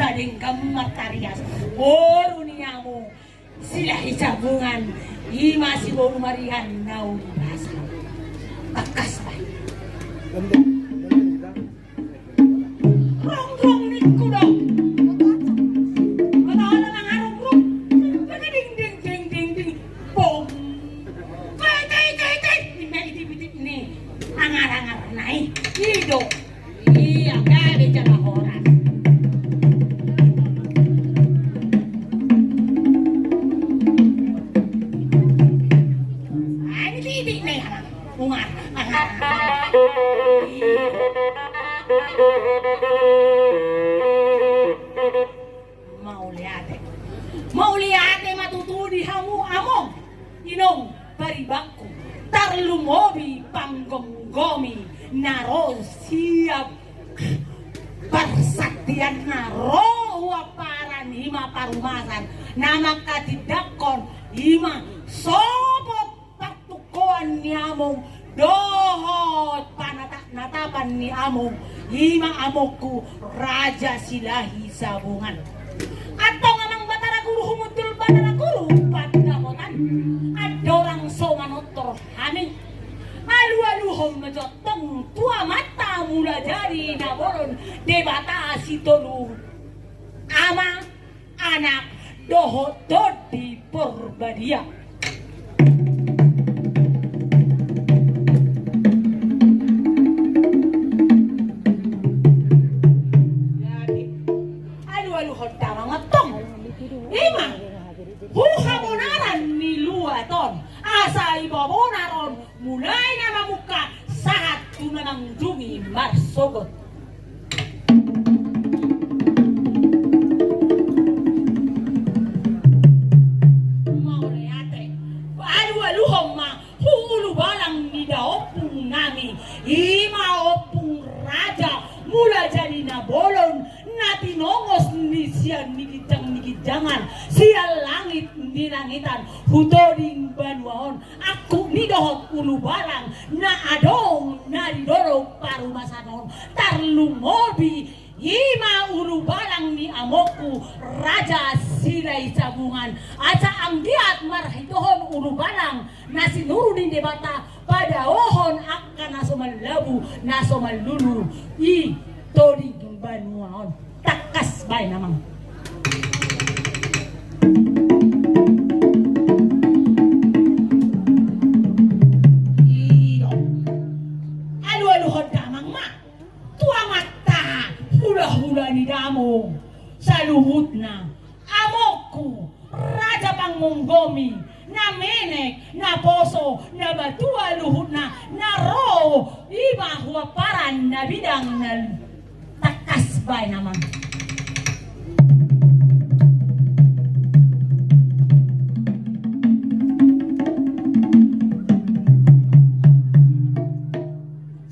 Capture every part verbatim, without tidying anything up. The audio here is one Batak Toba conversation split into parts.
Tadenggan martarias boru ni among Silahisabungan, i ma si boru Marian na umbasa. Tangkas ma. Rongrong ningku do. Molo mangarungrung, ding ding ding ding ding. Bom. Tei tei tei tei. Ninna itip-itip ni angar-angar na i. I do. Ia, gabe jala horas. Ai, titik nih. Ungar. Mauliate. Mauliate ma tutu di hamu among inong paribanku, tarlumobi panggomgomi na ro sian parsantian na ro huamparan, i ma parumasan na manghatindanghon i ma sopot partungkoan ni among dohot panatap-natapan ni among, i ma amongku Raja Silahisabungan. Antong amang Batara Guru, humundul Batara Guru pandapotan, andorang so manortor hami, alualuhon ma jo antong tu Amanta Mulajadi Nabolon, Debata Sitolu Ama, Anak dohot Tondi Porbadia. Jadi, alualuhon damang antong, i ma tu habonaran ni luat on, asa ibobonar on mulai na mamungka sahat tu na mangujungi marsogot. Mauliate. Alualuhon ma tu ulubalang ni daompung nami, i ma Ompung Raja Mulajadi Nabolon, na tinongos ni sian ni ginjang ni ginjangan, sian langit ni langitan, tu tondi banua on, angkup ni dohot ulubalang na adong na di dolok parumasan on, tarlumobi i ma ulubalang ni amongku Raja Silahisabungan, asa anggiat marhitehon ulubalang na sinuru ni Debata padaohon angka na so marlabu na so marlulu i tondi banua on. Tangkas baen amang. Iyo. Alualuhon damang ma tu amanta hulahula ni damang saluhutna, amongku Raja Panggomgomi, na menek, na poso, na matua luhutna, na ro i ma huamparan na bidang na. Tangkas baen amang.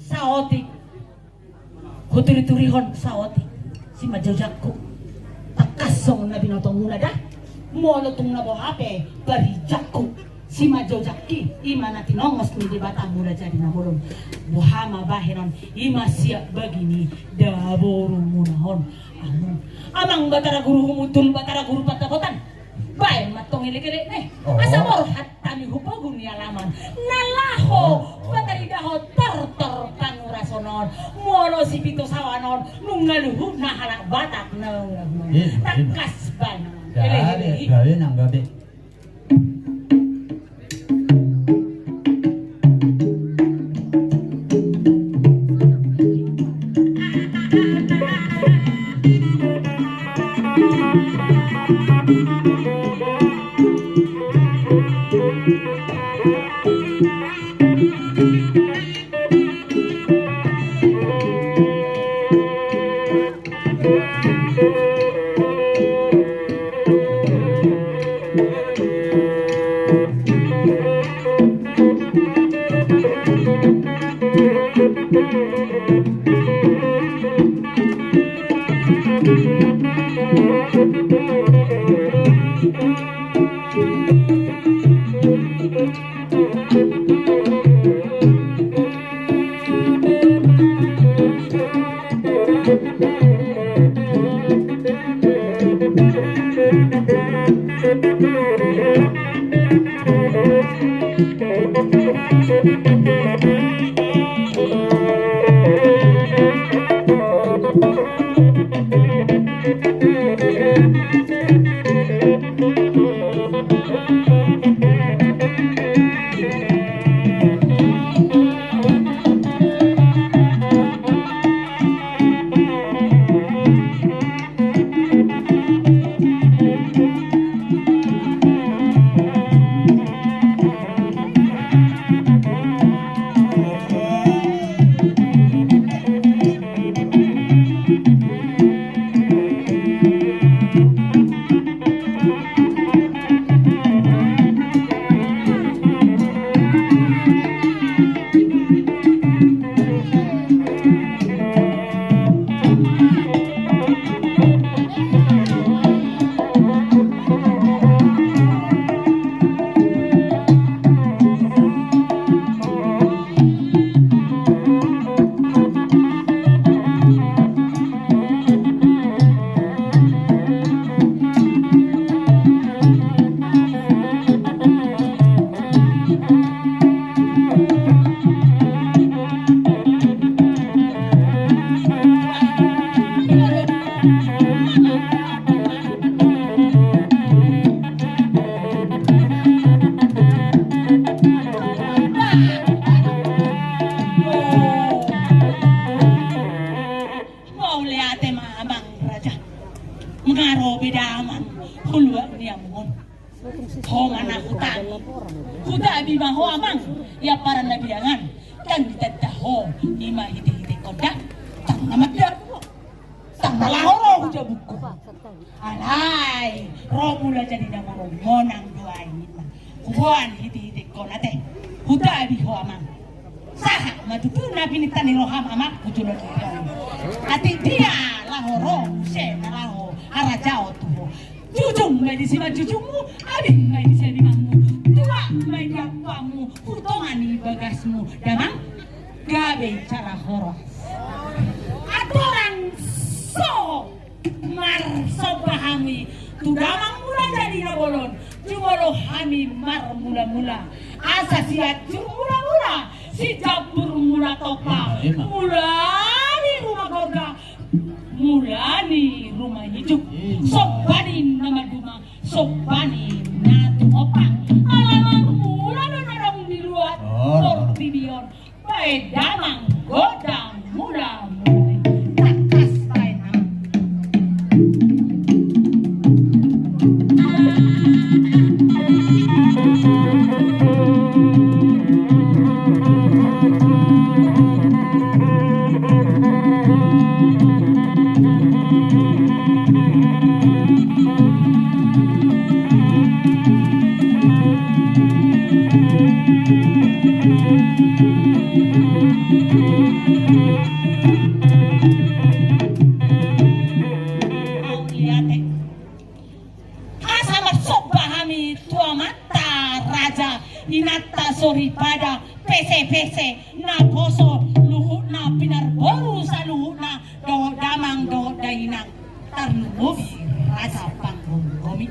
Saotik. Huturiturihon saotik simanjujungku. Tangkas songon na binotomuna da. Molo tung na boha pe parijangku, simanjujungki i ma na tinongos ni Debata Mulajadi Nabolon. Boha ma bahenon i ma siap bagi ni daborumuna on. Amang, amang Batara Guru, humundul Batara Guru pandapotan. Baen ma antong elekelek ne. Oh. Asa borhat hami tu pogu ni alaman na laho, oh, oh, pataridahon tortor panurason on. Molo sipito sawan on nunga luhutna halak Batak na. Iya, iya. Tangkas baen. Gabe, elekelek, gabe nang gabe. Mauliate ma amang raja. Nga ro be damang huluan ni amuhon. Ho ma na hutabi. Hutabi ma ho amang. Ia paran na biangan. Kan ditanda ho ima hite-hite konda. Tang na mada. Tang na laho ro hujabungku. Alai ro mula jadi na molo monang do ai ninna. Huboan hite-hite konda te. Hutabi ho amang. Sahat ma tutu na pinita ni roham amang hujolo ni roham. Atik dia laho ro muse na laho harajaon tu ho. Jujung ma i disi ma jujungmu. Abing ma i disi abingmu. Tuak ma i di ampuanmu. Hutonga ni bagasmu damang. Gabe jala horas. Andorang so marsomba hami tu damang mula jadi na bolon. Jumolo hami marmula-mula. Asa sianjur mula-mula. Sijambur mula tompa. Mula ni ruma gorga. Mula ni ruma ijuk. Somba ni na maduma. Somba ni na tumompa. Ala marmula do na adong di luat. Portibi on. Baen damang godang mula-mula. Tangkas baen amang. Mauliate. Asa marsomba hami tu amanta raja, inanta soripada, pese-pese, naposo luhutna, pinarboru saluhutna, dohot damang dohot dainang. Tarlumobi raja panggomgomi.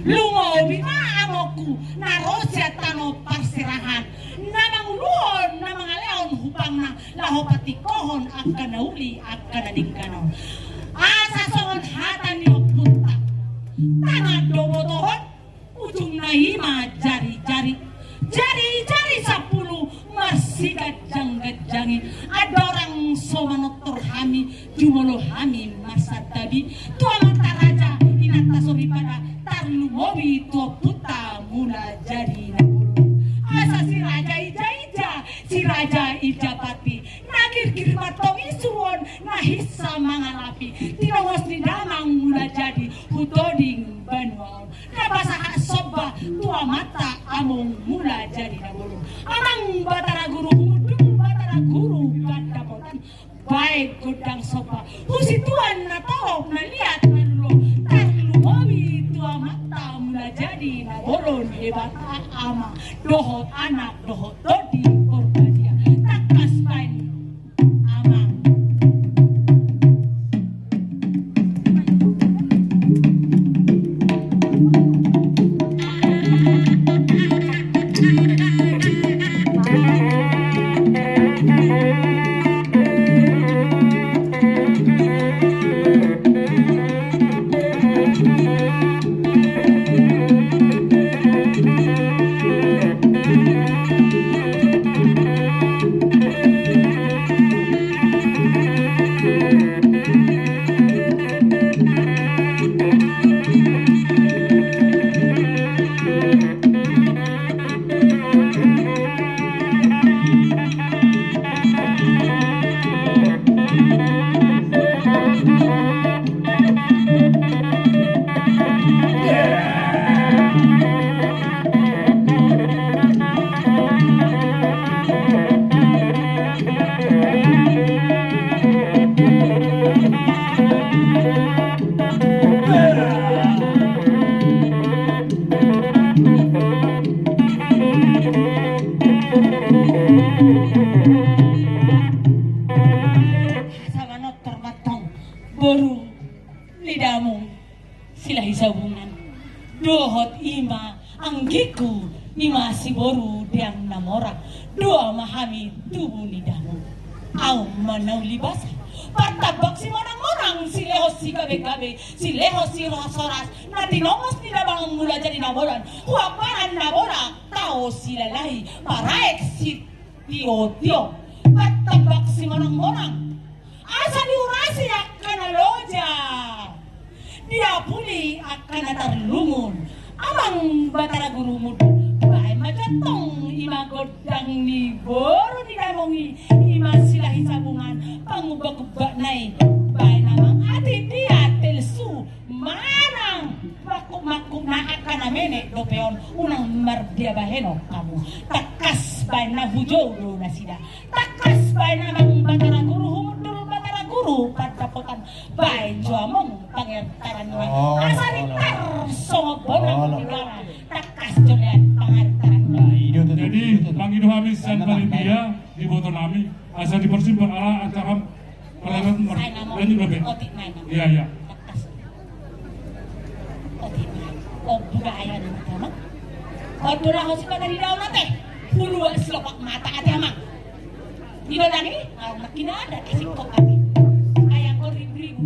Lumobi ma amongku na ro sian tano parserahan, na manguluhon na mangalehon hupangna laho patingkohon angka na uli angka na denggan on. Asa songon hata ni ompunta, tangan do botohon, ujungna ima jari-jari. Jari-jari sampulu marsiganjang-ganjangi. Andorang so manortor hami, jumolo hami marsantabi tu amanta raja, inanta soripada, tarlumobi tu ompunta mula jadi na bolon. Asa si raja ija-ija, si raja ija pati, na girgir mantong i suruon, na hinsa mangalapi. Tinongos ni damang mula jadi hutoding banua on. Na pasahat somba tu amanta among mula jadi na bolon. Amang Batara Guru Humundung, Batara Guru Pandapotan, baen gondang somba tu situan na torop na liat na lolo. Tarlumobi tu amanta mula jadi na bolon, Debata Ama dohot Anak dohot Tondi Porbadia. Tangkas baen amang. Asa manortor mantong boru ni damung Silahisabungan dohot ima anggingku, ima si boru Deang Namora. Dua ma hami tubu ni damung. Ahu ma na uli basa, partambak simonang-monang, silehon sigabe-gabe, silehon sihoras-horas, na tinongos ni damang mula jadi na bolon, huamparan na bolak, tao silalahi, paraek sitio-tio. Partambak simonang-monang, asa diurasi angka na na tarlungun. Amang Batara Guru, mundul baen ma jo antong, i ma gondang ni boru ni damang i, i ma Silahisabungan, pangumbak-umbakna i. Baen amang atik dia telsu manang mangkup-mangkup na angka na menek dope on, unang mardia bahenon hamu. Tangkas baen na hujou do nasida. Tangkas baen amang Batara Guru, humundul Batara Guru pandapotan. Baen jo amang pangertaran nuaeng. Oh, asa ritar songon bonang di dalan. Tangkas jo lean pangertaran nuaeng. Jadi mangido hami sian panitia, diboto nami asa dipersimpel ala acara perlawanan. Lanjut, Bapak. Otik main. Iya, iya. Tangkas. Otik main. Oh, buka ayah nama. Kau dura hosi pada di daun ate. Puluak silopak mata ate amang. Di dalam ini, kalau makin ada kasih kok ate. Ayah kau ribu-ribu.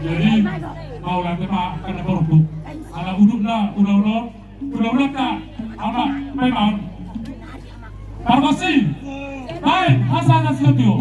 Jadi, mauliate ma angka na parungkil. Ala udutna ulaon on, ulaonta ama Paimaon. Pargonsi, baen hata na sitio.